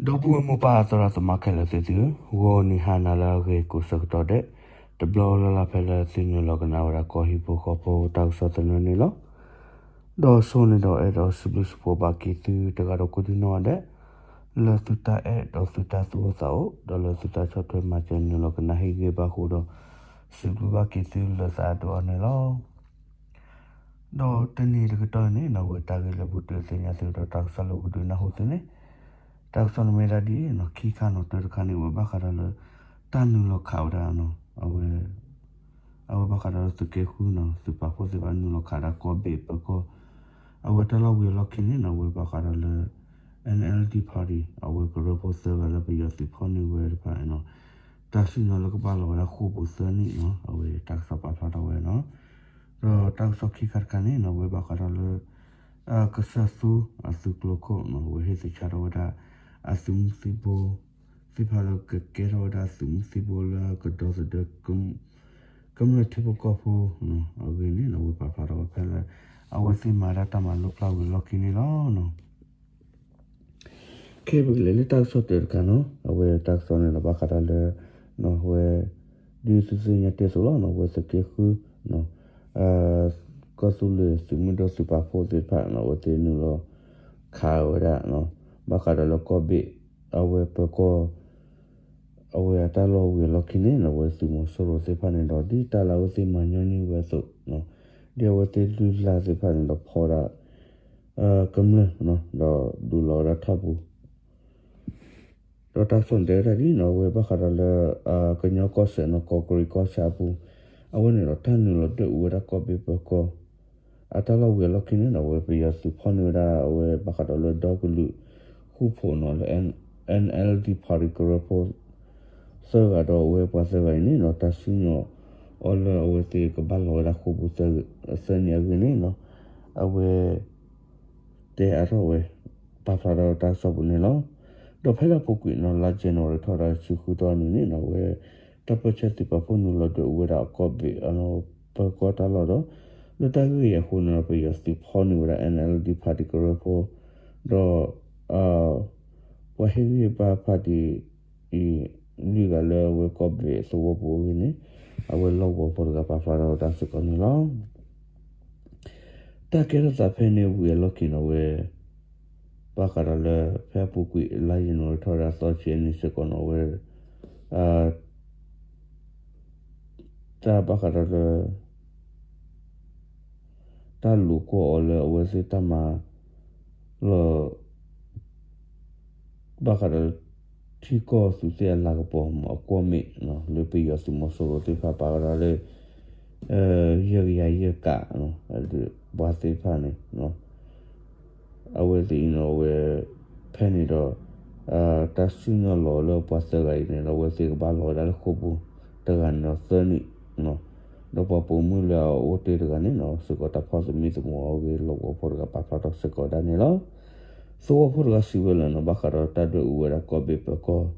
ဒီပုၢ်ဝဲၢ်မိၢ်ပၢ်သရၣ်သမါခဲလၢာ်သ့ၣ်သုဧၢ, ဂီၤနံၤဟါနၤလၢအဂ့ၤကိးဆၢကတီၢ်ဒဲး, တဘျီလၢ်လၢ်ဖဲလၢသုနုာ်လီၤကနၣ်ဝဲဒၣ်ကီၢ်ဟံၣ်ဖိဃီဖိတၢ်ကစီၣ်သနၢၣ်န့ၣ်လီၤ. ဒီးဆိန့ၣ်ဒီးအဲၣ်ဒိးစံးဘျုးစံးဖှိၣ်ဘၣ်က့ၤသုတဂၤဒီးကိးဒံနီၢ်ဂၤဒဲး, လၢသုတၢ်အဲၣ်ဒီးသုတၢ်သူၣ်အိၣ်သးအိၣ် ဒီးလၢသုတၢ်ဆီၣ်ထွဲမၤစၢၤနုာ်လီၤကနၣ်ဟ့ၣ်ဂံၢ်ဘါဃိဒီး, စံးဘျုးဘၣ်က့ၤသုလၢသးအဒိၣ်အီၤန့ၣ်လီၤ. ဒီးတနံၤတကတီၢ်န့ၣ် အဝဲတၢ်ဂ့ၢ်လၢပကဒုးသ့ၣ်ညါသုဒီးတၢ်ကစီၣ်လၢပကဒုးနၢ်ဟူသုန့ၣ်, တၢ်ကစီၣ်န့ၣ်မ့ၢ်ဒၣ်ဒ်အံၤနီၤ, ခံခါနီၤ တၢတခါန့ၣ် အဝဲဘၣ်ဃးဒီးလၢ တၢ်နုာ်လီၤခးဝဲဒၣ်နီၤ, အဝဲ အဝဲဘၣ်ဃးဒီးလၢသုးက့ဃုနီၤ သုးပာ်ဖှိၣ်သ့ၣ်တဖၣ်နုာ်လီၤခးဒၣ်ကီၢ်ဘ့ၣ်ပၢၤကီၢ်, အဝဲတၢ်လီၢ်ဝံၤအလီၢ်ခံန့ၣ်နီၤ အဝဲဘၣ်ဃးဒီးလၢ NLD party အဝဲကရၢဖိသၢဂၤလၢပယီၤသုးဖီၣ်န့ၢ်ဝဲတဖၣ်နီၤ, တၢ်စံၣ်ညီၣ်လၢကဘၣ်လီၤဝဲဒၣ်ဃိာ်ပူၤသၢနံၣ်နီၤ အဝဲတၢ်ကစီၣ်ပာ်ဖျါထီၣ်ဝဲနီၤ. ဒီးတၢ်ကစီၣ်ခံခါတခါန့ၣ်နီၤ အဝဲဘၣ်ဃးဒီးလၢ ကစၢၢ်သူအသုးကျိၤခိၣ်နီၤ အဝဲဟ့ၣ်သဆၣ်ထီၣ်ဝဲဒၣ် အသုးမုၢ်သံၣ်ဘိ သ့ၣ်တဖၣ်လၢကကဲထီၣ်ဝဲဒၣ်အသုးမုၢ်သံၣ်ဘိလၢကဒီသဒၢ ကမျၢၢ်ထံဖိကီၢ်ဖိအဂ့ၢ်န့ၣ်နီၤ အဝဲပာ်ဖျါထီၣ်ဝဲဖဲလၢ အဝဲသ့ၣ်မၤဒၣ်တၢ်မၤလိပျၢ်ဝံၤအလီၢ်ခံန့ၣ်လီၤ. ခဲအံၤပကလဲၤလၢတၢ်ကစီၣ်တၢတခါနီၤ အဝဲတၢ်ကစီၣ်န့ၣ်ဒီးဘၣ်ဃးဒီးလၢ အဝဲ ဒ်သုသ့ၣ်ညါတ့ၢ်အသိးလီၤနီၤ အဝဲသုးက့ဃု ကီၢ်သူလ့ၤသုးမုၢ်ဒိၣ်သုးပာ်ဖှိၣ်သ့ၣ်တဖၣ်နီၤ အဝဲသ့ၣ်နုာ်လီၤခးဝဲဒၣ် ဘၣ်ဃးဒီးလၢကီၢ်ဘ့ၣ် အဝဲပၢၤကီၢ် အဝဲအတၢ်လီၢ်ဝံၤအလီၢ်ခံန့ၣ်နီၤ အဝဲသုးမီၤစိရိၤသ့ၣ်တဖၣ်န့ၣ်ဒီး ဒ်တၢ်လၢအဝဲသ့ၣ်မၤညီနုၢ်ဝဲအသိး ဒ်အဝဲသ့ၣ်လုၢ်လၢ်သ့ၣ်တဖၣ်န့ၣ်ဒီးဖီၣ်ဝဲဒၣ် ကမျၢၢ် ဒီးဒုးလီၤဝဲဒၣ်ထီၣ်ပူၤ ဒီးတၢ်ကစီၣ်န့ၣ်တဲဝဲဒၣ်ဒ်နီၤ အဝဲဘၣ်ဃးဒီးလၢ ကညီကီၢ်စဲၣ်နီၤ ကီးကရံးကီၢ်ဆၣ်အပူၤ အဝဲန့ၣ်ဒီးတၢ်နုာ်လီၤဒွဲၣ်အူဝဲဒၣ်ကီၢ်ဘ့ၣ်ပၢၤကီၢ် အတၢ်လီၢ်ဝံၤအလီၢ်ခံန့ၣ်နီၤ အဝဲပယီၤသုးဖီၣ်န့ၢ်ဝဲဒၣ် အဝဲဘၣ်ဃးဒီးလၢဒီကလုာ်ဃူဖိးနီၤလၢ NLD party ကရၢဖိ သၢဂၤဒီးအဝဲပှၤသၢဂၤအံၤန့ၣ်နီၤ တၢ်စံၣ်ညီၣ်အီၤလၢအဝဲသ့ၣ်ကဘၣ်လီၤဝဲဒၣ်ဃိာ်ပူၤသၢနံၣ်အဂ့ၢ်န့ၣ်နီၤ အဝဲ တဲအါထီၣ်ဝဲ ပာ်ဖျါထီၣ်တၢ်ကစီၣ်ပူၤန့ၣ်လီၤ. ဒီးဖဲလၢအပူၤကွံာ်နီၤ လါ January ထီၣ်ဝဲဒၣ်ဆံဃုသီနံၤန့ၣ်နီၤ အဝဲ တၢ်ပၢဆှၢသုးပာ်ဖှိၣ်နုာ်လီၤဒွဲၣ်အူဝဲဒၣ်ကီၢ်ဘ့ၣ် ပၢၤကီၢ်တၢ်လီၢ်ဒီး လၢတၢ်ဂ့ၢ်အံၤအဃိန့ၣ်ဒီး ပယီၤသုးဖီၣ်န့ၢ်ဝဲဒၣ် NLD party ကရၢဖိ ဒီး ပှၤဟ့ၣ်ဂံၢ်ဘါ party အံၤ လွံၢ်ဂၤလၢအဝဲကီၢ်ဘ့ၣ်သဝီပူၤအဂ့ၢ်န့ၣ် အဝဲလီၢ်ကဝီၤဖိတဂၤပာ်ဖျါထီၣ်ဝဲဒၣ်စ့ၢ်ကီးန့ၣ်လီၤ. တၢ်ကဲထီၣ်သးဖဲန့ၣ်ဝံၤအလီၢ်ခံန့ၣ် အဝဲ ဘၣ်ဃးဒီးလၢ ဖဲအပူၤကွံာ်လါယနူၤအါရံၤထီၣ်ဝဲဒၣ်သီဆံအနံၤစ့ၢ်ကီးန့ၣ် အဝဲ တၢ်ဘၣ်ဃးဒီးလၢ တၢ်လူၤကွီၢ်အီၤလၢအဝဲသ့ၣ်တၢ်မၤလီၤ ဘၣ်ဃးဒီးလၢ ထံကီၢ်သုးသ့ၣ်အလၤကပီၤအကွီၢ်မ့ၣ် လၢပယီၤသုးမီၤစိရိၤသ့ၣ်တဖၣ်ပာ်ဝဲဒၣ်လၢ ယဲၢ်ကယၤယဲၢ်ကး ပှၤသ့ၣ်တဖၣ်န့ၣ် အဝဲသ့ၣ်အံၤန့ၣ် အဝဲ ဖဲန့ၣ်ဒီး တၢ်စံၣ်ညီၣ်လီၤလၢပှၤသၢဂၤအံၤန့ၣ်ဒီး အဝဲသ့ၣ်ကဘၣ်လီၤဝဲဒၣ်လၢဃိာ်ပူၤတဂၤန့ၣ်ဒီးသၢနံၣ် ဒီးပှၤပိာ်မုၣ်လၢအအိၣ်တ့ၢ်တဂၤန့ၣ်နီၤ စ့ၢ်ကီးတၢ်ဖီၣ်သမံသမိးအဂ့ၢ် လီၢ်ကဝီၤဖိတဂၤပာ်ဖျါထီၣ်စ့ၢ်ကီးဒၣ်န့ၣ်လီၤ. သဝီဖိတဂၤစံးဝဲလၢနီၤ ဘၣ်ဃးဒီးတၢ်ဒွဲၣ်အူဝဲဒၣ်ကီၢ်ဘ့ၣ်ပၢၤကီၢ်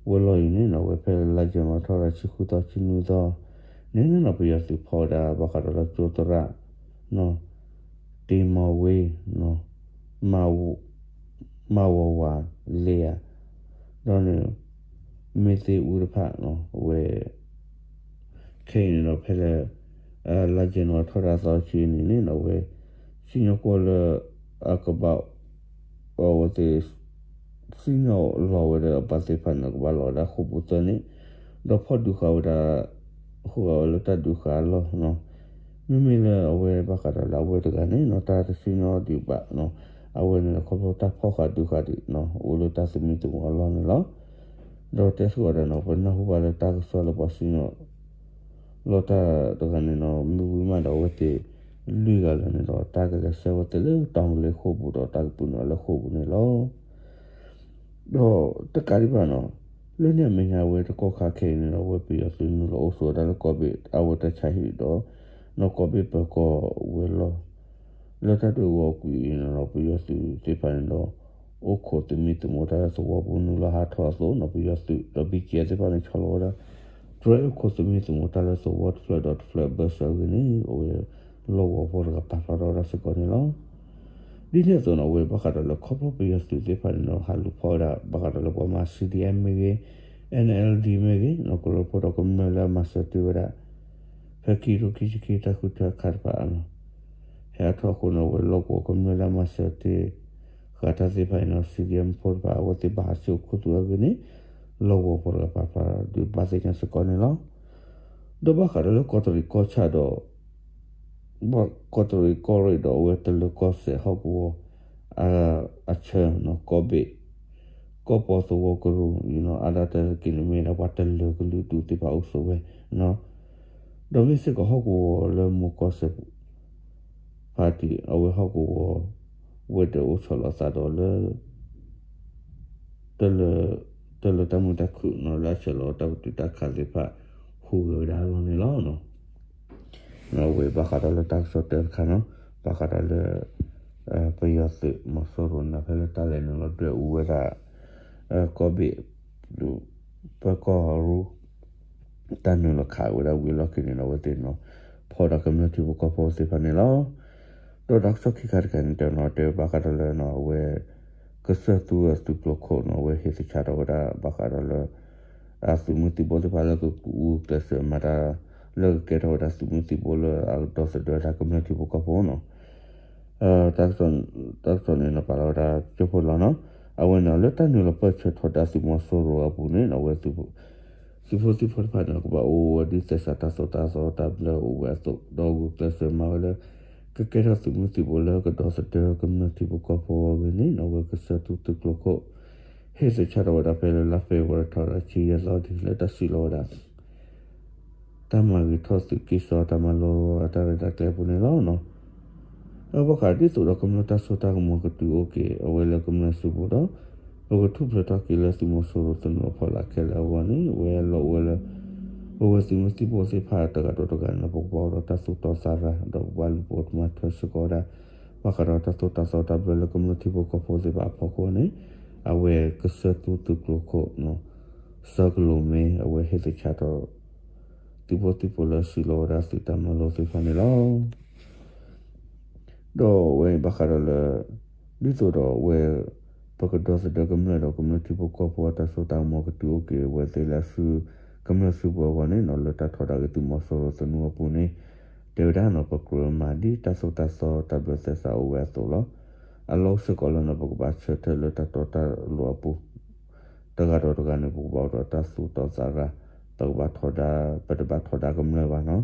ဝဲလီၢ်အံၤန့ၣ်နီၤ အဝဲဖဲလါယနူၤအါရံၤထီၣ်ဝဲဒၣ်ဆံဃုသီဆံနွံသီ န့ၣ်နီၤ ပယီၤသုးဖီၣ်ဝဲဒၣ် ဘၣ်ဃးဒီးလၢကၠိသရၣ် နီၤ တ့မီၤဝ့ နီၤ မၤဝီၤဝၤလ့ယၤ ဒီးန့ၣ် မ့ၢ်သ့အူတဖၣ်နီၤ အဝဲ ခဲအံၤန့ၣ်ဒီးဖဲလၢ လါယနူၤအါရံၤထီၣ်ဝဲဒၣ်သီဆံအနံၤန့ၣ်နီၤ အဝဲ စံၣ်ညီၣ်ကွီၢ်လၢ အကဘၣ် အဝဲသ့ၣ် စံၣ်ညီၣ်လီၤဝဲဒၣ်အပှၤသ့ၣ်တဖၣ်န့ၣ် ကဘၣ်လီၤဝဲဒၣ်ဃိာ်ပူၤသၢနံၣ် ဒီးဖီၣ်ဒုးဃာ်ဝဲဒၣ် ဃုာ်ဃာ်ဝဲလၢတၢ်ဒုးဃာ်အလီၢ်နီၤ မ့မ့ၢ်လၢအဝဲဘၣ်ဃးဒီးလၢအဝဲတဂၤန့ၣ်နီၤ တၢ်တစံၣ်ညီၣ်ဒံးဘၣ်နီၤ အဝဲန့ၣ်ဒီးခီဖျိတၢ်ဖီၣ်ဃာ်ဒုးဃာ်ဒံးနီၤ အိၣ်လၢတၢ်သမံသမိးအလီၢ်န့ၣ်လီၤ. ဒီးတဲဆိဝဲဒၣ်နီၤ ပနၢ်ဟူဘၣ်လၢတၢ်ကစီၣ်လၢပှၤစံၣ်ညီၣ် လီၤတၢ်တဂၤန့ၣ်နီၤ မ့ၢ်ဝံၤမးဒီးအဝဲသ့ၣ် လွံၢ်ဂၤလၢာ်န့ၣ်ဒီး တၢ်ကလဲၤဆှၢဝဲသ့ၣ်လၢတီၤကလ့ဃိာ်ပူၤဒီးတၢ်ကပုၢ်နုာ်လၢဃိာ်ပူၤန့ၣ်လီၤ. ဒီးတကးဒံးဘၣ်နီၤ လၢန့ၣ်အမဲာ်ညါဝဲတကီၢ်ခါခဲအံၤန့ၣ်ဒီး အဝဲပယီၤသုးနုာ်လီၤအိၣ်ဆိးဝဲဒၣ်လၢကီၢ်ဘ့ၣ်အဝဲတၢ်ဆါဟံၣ်ဒီး နီၢ်ကီၢ်ဘ့ၣ်ပၢၤကီၢ်ဝဲၤလီၢ် လၢတၢ်ဒွဲၣ်အူအီၤကွံာ်အံၤန့ၣ်ဒီး ပယီၤသုးသ့ၣ်တဖၣ်န့ၣ်ဒီး အိၣ်ခိးသမံသမိးတၢ်လၢသဝီပူၤနုာ်လီၤဟးထီၣ်အသိးနီၤ ပယီၤသုးဒီး ဘံၣ်ကၠံၣ်သ့ၣ်တဖၣ်န့ၣ် ဆီလီၤဝဲဒၣ် တြဲၤအိၣ်ခိးသမံသမိးတၢ်လၢသဝီတဖျၢၣ်ဒီးတဖျၢၣ်အဘၢၣ်စၢၤအဂ့ၢ်န့ၣ် အဝဲ လီၢ်ကဝီၤဖိတဂၤပာ်ဖျါထီၣ်ဝဲဒၣ်စ့ၢ်ကီးန့ၣ်လီၤ. ဒ်န့ၣ်အသိးန့ၣ် အဝဲဘၣ်ဃးဒီးလၢခီဖျိပယီၤသုးသ့ၣ်တဖၣ်န့ၣ်ဒီး ဟးလူၤဖီၣ်ဝဲဒၣ် ဘၣ်ဃးဒီးလၢပှၤမၤ C D M မ့ၢ်ဂ့ၤ, N L D မ့ၢ်ဂ့ၤ, နီၢ်ကရၢဖိဒီးကမျၢၢ်လၢအမၤစၢၤတ့ၢ်ဝဲဒၣ် ဖဲခံကထိခံဆံခံတၢ်ဃုထၢအခါတဖၣ် ဟဲအါထီၣ်အဃိန့ၣ် အဝဲလီၢ်ကဝီၤကမျၢၢ်လၢအမၤစၢၤတ့ၢ် ဃာ်တၢ်သ့ၣ်တဖၣ်အံၤန့ၣ် C D M ဖိတဖၣ် အဝဲသ့ၣ်ဘၣ်ဟးဆူၣ်အိၣ်ခူသူၣ်အဂ့ၢ်န့ၣ် လီၢ်ကဝီၤဖိတဂၤပာ်ဖျါဒုးဘၣ်သ့ၣ်ညါစ့ၢ်ကီးန့ၣ်လီၤ. ဒီးဘၣ်ဃးဒီးလၢကီးတရံးကီၢ်ဆၣ်ဒီး ကီးတရံးကီၢ်ရ့ၣ်ဒီးအဝဲတလၢၤကီၢ်စဲးဟီၣ်ကဝီၤ အဆၢ ကီၢ်ဘ့ၣ် ကီၢ်ပီသဝီကရူၢ် အါဒၣ်တၢ်က့ၤန့ၣ်မ့ၢ်ဒၣ်ပှၤတလၢၤကလုာ်ဒူၣ်သ့ၣ်တဖၣ်အိၣ်ဆိးဝဲ ဒီးမ့ၢ်စ့ၢ်ကီးဟီၣ်ကဝီၤလၢမိၢ်ကီၢ်စဲး ဖါတံၢ် အဝဲဟီၣ်ကဝီၤ ဝဲၢ်တအိၣ်ဆီလီၤသးဒီးလၢ တလၢ တလၢတၢ်မုာ်တၢ်ခုၣ်နီၤ လၢအဆဲးလီၤတၢ်ပတုာ်တၢ်ခးသ့ၣ်တဖၣ် ဟူးဂဲၤဝဲဒၣ်အဂီၢ်န့ၣ်လီၤ. အဝဲဘၣ်ဃးဒီးလၢတၢ်ကစီၣ်တၢတခါနီၤ ဘၣ်ဃးဒီးလၢ ပယီၤသုးမီၤစိရိၤန့ၣ် ဖဲလၢတၢ်လဲၤနုာ်လီၤဒွဲၣ်အူဝဲဒၣ် ကီၢ်ဘ့ၣ် ပၢၤကီၢ်ရူၢ် တၢ်နုာ်လီၤခးဝဲဒၣ်ဝံၤအလီၢ်ခံန့ၣ်နီၤ အဝဲသ့ၣ်နီၤ ဖီၣ်ဒၣ်ကမျၢၢ်ထံဖိကီၢ်ဖိသ့ၣ်တဖၣ်န့ၣ်လီၤ. ဒီးတၢ်ကစီၣ်ခံခါတခါန့ၣ်တဲနီၤ တဲဘၣ်ဃးဒီးလၢနီၤ အဝဲ ကစၢၢ်သူအသုးကျိၤခိၣ်နီၤ အဝဲဟ့ၣ်သဆၣ်ထီၣ်ဝဲဒၣ် ဘၣ်ဃးဒီးလၢ အသုးမုၢ်သံၣ်ဘိသ့ၣ်တဖၣ်လၢကဂုာ်ကျဲးစၢးမၤတၢ် လၢကကဲထီၣ်ဝဲဒၣ်သုးမုၢ်သံၣ်ဘိလၢအကဒီသဒၢတၢ်ကမျၢၢ်ထံဖိကီၢ်ဖိနီၤ တၢ်ကစီၣ်န့ၣ်နီၤ ပာ်လီၤဝဲဒၣ်ကၠိဖိလီၤနီၤ အဝဲန့ၣ်လၢတၢ်နုာ်လီၤပၢၢ်ဆၢထီဒါသုးမီၤစိရိၤအပူၤန့ၣ် အဝဲ သုးဖိသံၣ်ဖိတဖၣ်န့ၣ် ကဘၣ်အိၣ်ဝဲဒ်သဲစးတၢ်သိၣ်တၢ်သီတၢ်ဘျၢအိၣ်ဝဲအသိး ဒီးဂုာ်ကျဲးစၢးမၤဝဲလၢ ကကဲထီၣ်သုးမုၢ်သံၣ်ဘိလၢကဒီသဒၢကမျၢၢ်ထံဖိကီၢ်ဖိအဂ့ၢ်န့ၣ် အဝဲကစၢၢ်သူသုးကျိၤခိၣ် ဟ့ၣ်သဆၣ်ထီၣ်ဝဲဒၣ်ဖဲလၢလါဖ့ၤဘြူၤအါရံၤထီၣ်လၢဆံယဲၢ်သီဒ်လၢတၢ်စံးလီၤဝဲဒၣ် တၢ်မၤဂ့ၤထီၣ်သုးက့စီတၢ်မၤလိအတၢ်ရဲၣ်တၢ်ကျဲၤအပူၤန့ၣ်လီၤ. အဘၣ်ဃးဒ်သိးဒီးကမျၢၢ်တၢ်စိတၢ်ကမီၤကတုၤအိၣ်က့ၤအဝဲလၢကမျၢၢ်စုပူၤဒီး ပကထူၣ်ဖျဲးထီၣ်က့ၤလၢသုးမီၤစိရိၤသနူအဖီလာ်ခဲလၢာ်အဂီၢ်န့ၣ် အဝဲလီၤအိၣ်ဝဲလၢ ပဝဲသုးမုၢ်သံၣ်ဘိသ့ၣ်တဖၣ်တဂၤဒီးတဂၤန့ၣ် ပကဘၣ်အိၣ်ဒီးတၢ်သူၣ်တီသးရၤ ဒီးပကဘၣ်လူၤပိာ်မၤထွဲစ့ၢ်ကီးဝဲဒၣ် ဘၣ်ဃးဒီးတၢ်သိၣ်တၢ်သီတၢ်ဘျၢလၢကမျၢၢ်ထံဖိကီၢ်ဖိသ့ၣ်တဖၣ်အဖီခိၣ်န့ၣ် အဝဲကစၢၢ်သူသုးကျိၤခိၣ် စီၤကလိၤမ့ အဝဲဟ့ၣ်သဆၣ်ထီၣ် သုးဖိသံၣ်ဖိလၢစံးလီၤဝဲဒၣ်သုးတၢ်မၤလိသ့ၣ်တဖၣ်န့ၣ်လီၤ. ဒီးအဝဲဘၣ်ဃးဒီးလၢ ဒ်သိးဒီးအဝဲ ပကဒီသဒၢကမျၢၢ်ဒီးကမျၢၢ်ထံဖိကီၢ်ဖိအတၢ်စိတၢ်ကမီၤကတုၤအိၣ်က့ၤအဝဲသ့ၣ်လၢအစု ကမျၢၢ်စုပူၤအဂီၢ်န့ၣ်နီၤ လၢတၢ်ထီဒါက့ၤသုးမီၤစိရိၤသနူအပူၤန့ၣ် တဲဝဲဒၣ်နီၤ ပကြၢးမၤဒ်တၢ်သိၣ်တၢ်သီတၢ်ဘျၢသဲစးအိၣ်ဝဲအသိးလီၤ. အလီၢ်အိၣ်စ့ၢ်ကီးလၢနီၤ ပကဘၣ်ဆၢထၢၣ်လၢတၢ်တီတၢ်လိၤအပူၤ တဂၤဒီးတဂၤန့ၣ် ပကဘၣ်အိၣ်ဒီးတၢ်သူၣ်တီသးရၤ ပကဘၣ်ထီဒါ ပတဘၣ်ထီဒါကမျၢၢ်ဘၣ်နီၤ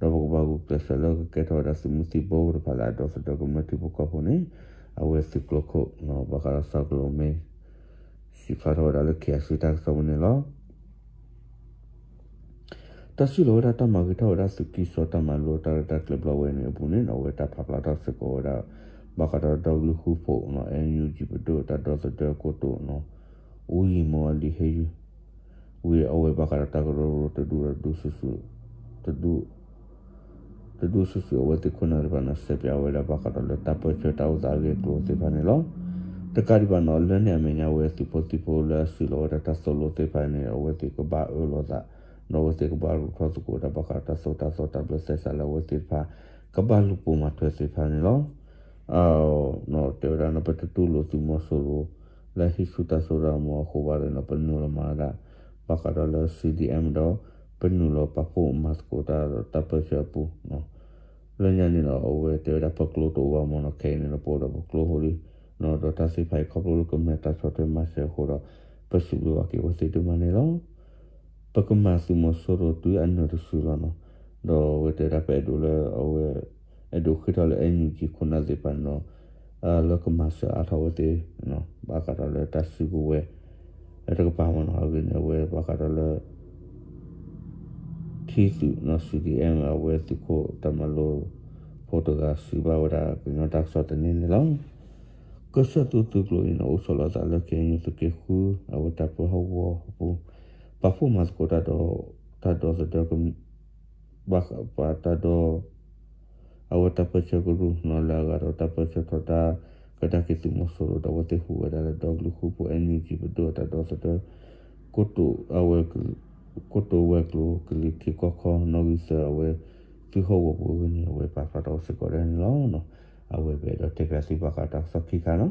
ဒီးပကဘၣ်ဂုာ်ကျဲးစၢးလၢကကဲထီၣ်ဝဲဒၣ်သုးမုၢ်သံၣ်ဘိတဖၣ်လၢအဒီသဒၢကမျၢၢ်ထံဖိကီၢ်ဖိန့ၣ် အဝဲသုးကျိၤခိၣ် ဘၣ်ဃးဒီးစီၤကလိၤမ့ စံးဖျါထီၣ်ဝဲဒၣ်လၢ ခ့ၣ်အစု တၢ်ကစီၣ်ပူၤန့ၣ်လီၤ. တၢ်စံးလီၤဝဲဒၣ်တၢ်မၤဂ့ၤထီၣ်ဝဲဒၣ်သုးက့စီတၢ်မၤလိတၢ်ရဲၣ်တၢ်ကျဲၤဘျီဝဲန့ၣ်အပူၤန့ၣ်နီၤ အဝဲတၢ်ဖးဖျါထီၣ်စ့ၢ်ကီးဝဲဒၣ် ဘၣ်ဃးဒီးဒီကလုာ်ဃူဖိးနီၤ NUG ပဒိၣ်တၢ်ဒီသဒၢကိတိာ်နီၤ အူယံၤမီၢ်အလံာ်ဟ့ယုၢ် ဝံၤအဝဲဘၣ်ဃးဒီးတၢ်ကရၢကရိတဒူၣ်ဒီးဒူၣ်စုာ်စုာ် တဒူၣ် တဒူၣ်စုာ်စုာ်အဝဲသ့ၣ်ခိၣ်နၢ်တဖၣ်န့ၣ် စဲးပၠးဝဲဒၣ်ဘၣ်ဃးဒီးလၢတၢ်ပၢၢ်ဆၢတၢ်အိၣ်သးအဂ့ၢ်အကျိၤသ့ၣ်တဖၣ်န့ၣ်လီၤ. တကးဒံးဘၣ်န့ၣ် လၢန့ၣ်အမဲာ်ညါဝဲသုးဖိသံၣ်ဖိလၢအစံးလီၤဝဲဒၣ်တၢ်သိၣ်လိသ့ၣ်တဖၣ်န့ၣ် အဝဲသ့ၣ်ကဘၣ်အၢၣ်လီၤသး ဒီးအဝဲသ့ၣ်ကဘၣ်လူၤထီၣ်သကိးဝဲဒၣ်ဘၣ်ဃးဒီးတၢ်သိၣ်တၢ်သီတၢ်ဘျၢသဲစးလၢအဝဲသ့ၣ်တဖၣ် ကဘၣ်လူၤပိာ်မၤထွဲသ့ၣ်တဖၣ်န့ၣ်လီၤ. အ တဲဝဲဒၣ်န့ၣ် ပတတူၢ်လိာ်သုးမီၤစိရိၤ လၢဟံးဆူၣ်တၢ်စိတၢ်ကမီၤအဃိဘၣ်ဒီးန့ၣ် ပနုာ်လီၤမၤဝဲဒၣ် ဘၣ်ဃးဒီးလၢ C D M ဒီး ပနုာ်လီၤပာ်ဖှိၣ်မၤသကိးတၢ်ဒီးတၢ်ပၢၢ်ဆၢအပူၤ လၢညါန့ၣ်ဒီး အဝဲတဲဝဲဒၣ်ပကျိတအိၣ်ဘၣ်မ့ၢ်နီၤ ခဲအံၤန့ၣ်ဒီး ပအိၣ်ဒီးပကျိဖိလံ ဒီးတၢ်သ့ၣ်တဖၣ်အံၤခီဖျိလၢကမျၢၢ်တၢ်ဆီၣ်ထွဲမၤစၢၤအဃိဒီး ပစံးဘျုးဘၣ်က့ၤအဝဲသ့ၣ်ဒိၣ်မးန့ၣ်လီၤ. ပကမၤသုးမီၤစိရိၤတုၤအနၢၤတစုလီၤနီၤ. ဒီးအဝဲတဲဒၣ်ပအဲၣ်ဒိးလၢအဝဲ အဲၣ်ဒိးဃ့ထီၣ်လၢ NUG ခိၣ်နၢ်သ့ၣ်တဖၣ်န့ၣ်ဒီး လၢကမၤစၢၤအါထီၣ်ဝဲသ့ၣ် ဘၣ်ဃးဒီးလၢတၢ်စုကဝဲၤ တကပၤမ့ၢ်နီၤ အဂ့ၢ်န့ၣ် အဝဲဘၣ်ဃးဒီးလၢ ထံသုးနီၤ C D M အဝဲသုးခိၣ်တၢ်မၤလိဖိတဂၤစံးဘၣ်ဝဲဒၣ်ကညီတၢ်ကစီၣ်တနံၤန့ၣ်လီၤ. ကစၢၢ်သူသုးကျိၤအံၤန့ၣ် အိၣ်ဆီလီၤသးလၢ KNU သုးက့ဃု အဝဲတၢ်ပၢဟီၣ်ကဝီၤအပူၤ ပာ်ဖှိၣ်မၤသကိးတၢ်ဒီး တၢ်ဒီသဒၢ ပှၤတၢ်ဒီ အဝဲတၢ်ပၢၢ်ဆၢကရူၢ်နီၤ လၢအဂၤဒီးတၢ်ပၢၢ်ဆၢထီဒါ ကဒါက့ၤသုးမီၤစိရိၤဒီးအဝဲသ့ၣ်ဟူးဝဲဒၣ်လၢဒီကလုာ်ဃူဖိး NUG ပဒိၣ်အတၢ်ဒီသဒၢ ကိတိာ်ဝဲၤကျိၤ ကလံၤထံးကီၢ်ခီ နီၣ်ဂံၢ်သၢအဝဲ သုးဟီၣ်ကဝီၤပူၤအဂ့ၢ်န့ၣ် အဝဲပာ်ဖျါထီၣ်စ့ၢ်ကီးဒၣ်န့ၣ်လီၤ. အဝဲပအဲၣ်ဒိးတဲပၠးသုဘၣ်ဃးတၢ်ကစီၣ်ခံခါနီၤ,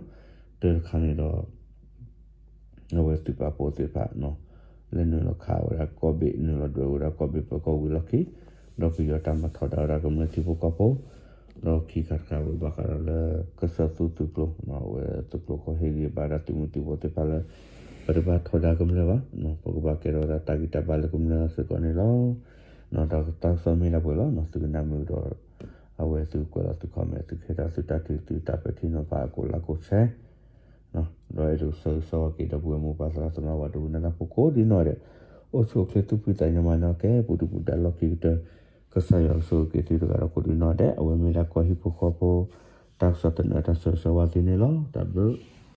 တၢ်တခါန့ၣ်ဒီး အဝဲသုးပာ်ဖှိၣ်သ့ၣ်တဖၣ် လၢနုာ်လီၤခးဝဲဒၣ်ကီၢ်ဘ့ၣ် နုာ်လီၤဒွဲၣ်ဝဲဒၣ်ကီၢ်ဘ့ၣ်ပၢၤကီၢ်ဝံၤလီၢ်ခံ, ဒီးပယီၤတၢ်မၤထီဒါဝဲဒၣ်ကမျၢၢ်ထံဖိကီၢ်ဖိ, ဒီးခံခါတခါဝဲဘၣ်ဃးဒီးလၢ ကစၢၢ်သူသုးကျိၤ အဝဲသုးကျိၤကီၢ်ဟ့ၣ်ဂံၢ်ဘါဒၣ်သုးမုၢ်သံၣ်ဘိသ့ၣ်တဖၣ်လၢ ပတဘၣ်ထီဒါကမျၢၢ်ဘၣ်, ပကဘၣ်ကဲထီၣ်ဝဲဒၣ်တၢ်ဂံၢ်တၢ်ဘါလၢကမျၢၢ်စ့ၢ်ကီးန့ၣ်လီၤ. ဒီးတၢ်ကစီၣ်မ့ၢ်ဒၣ်ပှဲၤလီၤ, သုကနၣ်မုာ်ဒီး အဝဲသုကွဲးလီၤသု comment သုကဟ့ၣ်ထီၣ်သုတၢ်ထံၣ်သုတၢ်ပဲာ်ထံနီၤဖးအကိးလၢ်ကိးဆဲး ဒီးအဲၣ်ဒိးဆၢဂ့ၤဆၢဝါက့ၤဒီပုၢ်ဝဲၢ်မိၢ်ပၢ်သရၣ်သမါဝဲဒိကနၣ်တၢ်ဖိကိးဒ်နီၢ်ဒဲး, အိၣ်ဆူၣ်အိၣ်ချ့သူၣ်ဖှံသးညီမၤနၢၤကဲ ပူၤဒုၣ်ပူၤဒါလီၢ်ခံကတၢၢ်, ကစၢ်ယွၤကဆိၣ်ဂ့ၤက့ၤသုတဂၤဒီးကိးဒ်နီၢ်ဒဲး, အဝဲမ့ၢ်ဒၣ်ကီၢ်ဟံၣ်ဖိဃီဖိ တၢ်ကစီၣ်သနၢၣ်တၢ်ဆၢဂ့ၤဆၢဝါသုန့ၣ်လီၤ. တၢ်ဘျုး